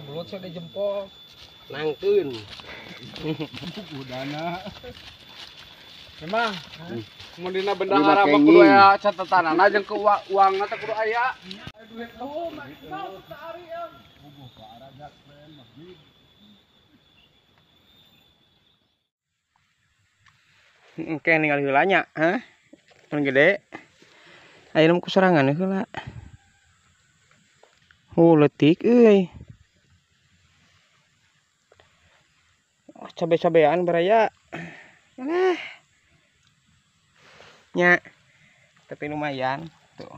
Belut saya di jempol. Nangkeun. Udana. Memang. Mun dina bendahara mah kudu aya catatanana jeung ke uangna teh kudu aya. Duit tuh mah teu ari ya. Bubuh ka aragak lain mah. Oke, ninggal heula nya, hah? Mun gede. Ayeuna mah kusorangan heula. Oh, leutik euy. Oh, cabe-cabean baraya. Alah. Nya. Tapi lumayan tuh.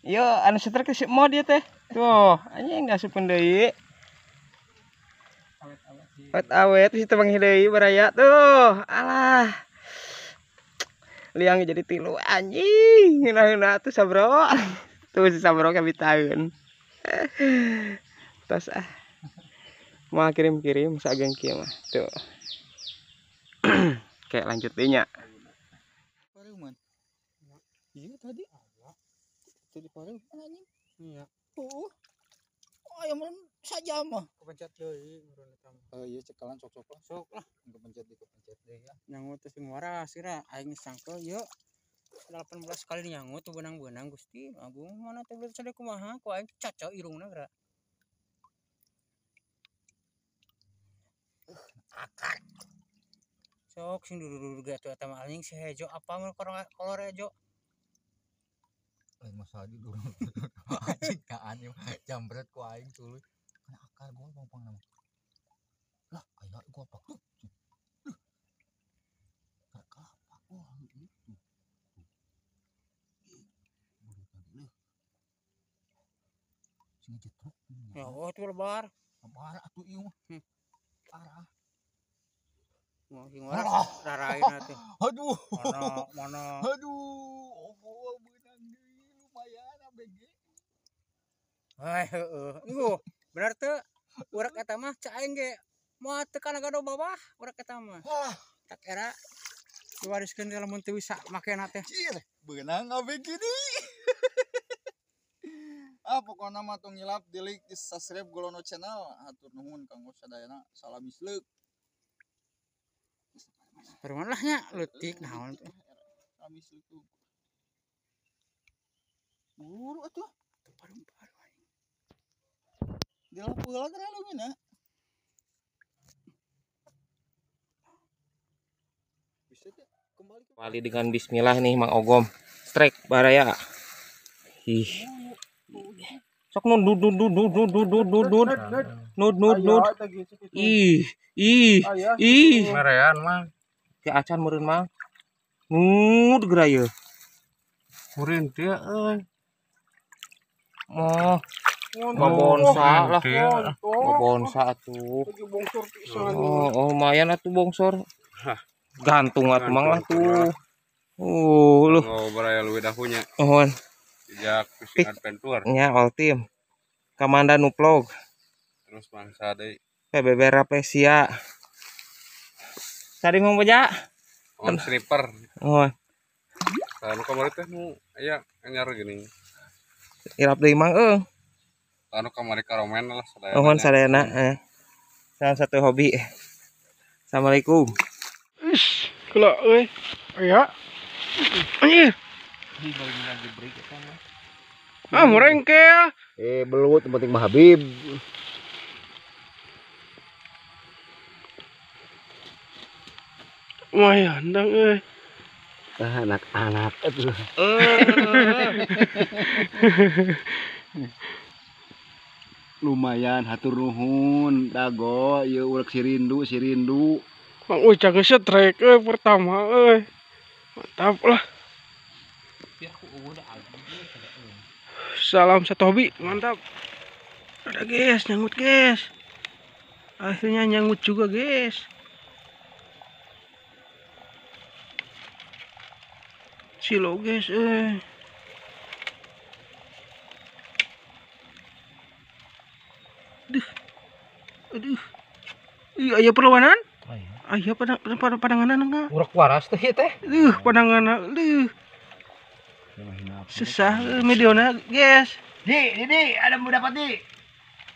Yo, anu setrek si mod ieu teh. Tuh, anjing diasupkeun deui. Awet-awet si teu manggih deui baraya tuh. Alah. Liang jadi tilu anjing. Ngeunah-ngeunah tuh sabro. Tuh si sabro kabitaeun. Tos ah. Mau kirim-kirim sageung kieu mah. Tuh. Kayak lanjut deui nya. Iya tadi. Tadi pareuman anjing. Iya. Oh. Aya mun sajam mah. Kepencet deui meureun eta mah. Oh iya cekalan sok-sok lah. Sok lah. Kepencet di kepencet deui ya. Nyangut teh sing waras kira aing sangka ieu 18 kali nyangut tuh benang-benang Gusti Agung mana teh belut sade kumaha ku aing cocok irungna geura. Akar. Sok sing dudur-dudur ge atuh eta mah anjing si hejo apa mun kolor hejo. Lain masa di durung. Anjing kaan ieu jambret ku aing tuluy. Kana akar gua pang-pang nama. Lah aya gua pak tuh. Kar kelapa gua itu. Buru tadi leuh. Sing jetruk. Ya oh tuh lebar. Lebar atuh ieu mah. Parah. Mau sing waras rarain atuh. Aduh. Mana mana. Aduh, oh beunang deui lumayan ABG. Hei heeh. Engguh, bener teu? Urek eta mah cak aing ge moal teu kana gado bawah urek eta mah. Tak era diwariskeun ka lamun teu bisa makena teh. Cir, beunang ABG deui. Ah pokona mah tong ngilap di like, di subscribe Golono Channel. Hatur nuhun kanggo sadayana. Salam isleuk. Pareuman lah nya leutik naon teh. Salam isleuk tuh. Buru atuh. Teu parum-parum anjing. Dilap heula teh leungina. Bisa teh kembali ke Kembali dengan bismillah nih Mang Ogom. Strike baraya. Ih. Sok nud nud nud nud nud nud nud nud nud nud nud nud. Ih, ih, ih. Merean mah. Ki acan meureun mah. Nud geura ieu. Kurin teu euy. Moh. Mabonsa lah. Mabonsa atuh. Oh, oh lumayan atuh bongsor. Gantung atuh mang lah tuh. Luh. Oh, baraya leuwih dahunya. Mohon. Sejak fishing adventure. Nya all team. Kamanda Nuplog. Terus bangsa deui. PBB Rapesia. Tadi mau baca? On slipper. Oh. Anu kamari teh nu aya anyar geuning. Irap deui mang euy. Anu kamari karomen lah sadayana. Mohon sadayana. Salah satu hobi. Assalamualaikum. Ish, kela euy. Aya. Anjir. Ah, merengkel. Belut yang penting mah Habib. Lumayan dang euy. Ah, anak-anak itu. Lumayan hatur nuhun dago ieu urek si rindu si rindu. Mang Uca geus strike euy pertama euy. Mantap lah. Salam satu hobi, mantap. Ada guys, nyangut guys. Akhirnya nyangut juga guys. Silo guys, Aduh. Aduh. Iya, aya perlawanan? Aya padanganan enggak? Urek waras teh ieu teh. Duh, padangan aduh. Susah mediona, guys. Di, Didi, ada mau dapat di.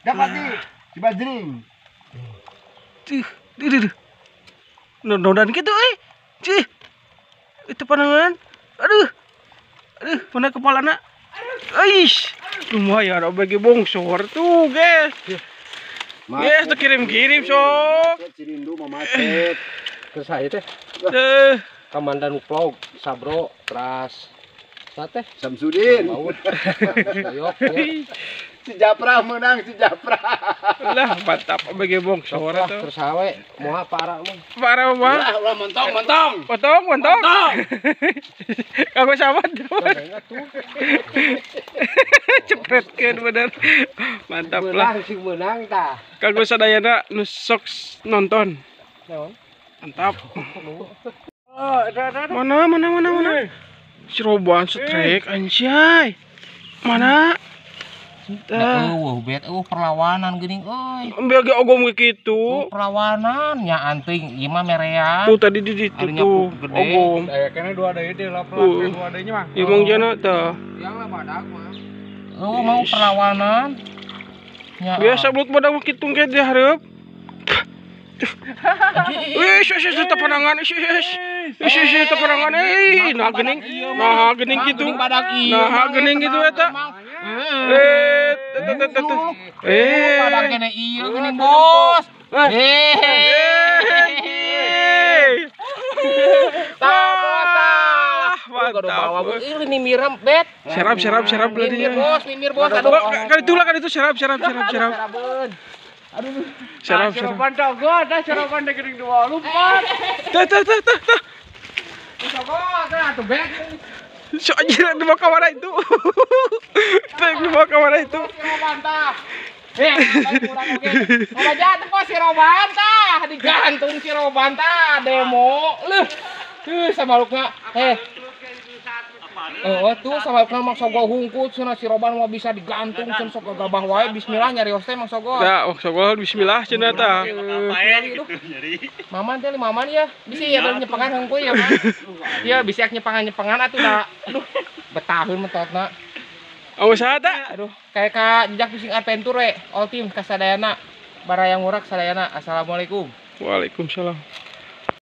Dapat di. Si Bajring. Cih, duh. Nodan gitu euy. Cih. Itu panangan. Aduh. Aduh, mana kepalana? Aish. Lumayan bagi bongsor tuh, guys. Guys, tuh kirim-kirim sok. Si Rindu mau macet. Terus saya teh. Komandan vlog Sabro teras. Sate Samsudin. Si Japra menang, si Japra. Lah, mantap bagi bongsor tuh. Terus awe, moha parah mah. Parah mah. Lah, ulah mentong, mentong. Potong, mentong. Kamu sama tuh. Cepretkeun bener. Mantap lah. Menang sing menang tah. Kanggo sadayana nu sok nonton. Mantap. Mana mana mana mana. Si Roban strike anjay. Mana? Eueuh bet eueuh perlawanan geuning euy. Ambil ge ogom kitu. Perlawanan nya anting ieu mah merean. Tuh tadi di ditu tuh ogom. Aya keneh dua deui teh lah dua deui nya mah. Ieu mong jana tah. Yang lah badak mah. Eueuh mau perlawanan. Nya. Biasa belut badak mah kitu ge di hareup. Wih, wih, tepanangan, wih, wih, tepanangan, nah gening gitu, nah gening gitu eta, badak kene iya gening bos, mantap, ini miram bet, serap, serap, serap, mimir bos, aduh, kan itulah kan itu serap, serap, serap, serap. Aduh, serap, serap. Sarapan dago, dah sarapan degering dua lupa. Tah, tah, tah, tah, tah. So anjir dibawa ke mana itu? Dibawa ke mana itu? Eh, kurang oke. Baca tuh si Roban tah, digantung si Roban tah, demo. Leuh. Tuh sama lukna. Oh tuh sama lukna maksa gua hungkut cenah si Roban mah bisa digantung cenah sok gagabah wae bismillah nyarios teh maksa gua. Tah, maksa gua bismillah cenah tah. Maman teh maman ya. Bisi ya baru nyepengan hungkul ya, Mang. Ya bisi ak nyepengan-nyepengan atuh da. Aduh, betaheun mentotna. Oh, saha tah? Aduh, kayak ka jejak fishing adventure we, all team kasadayana. Baraya ngurak sadayana. Assalamualaikum. Waalaikumsalam.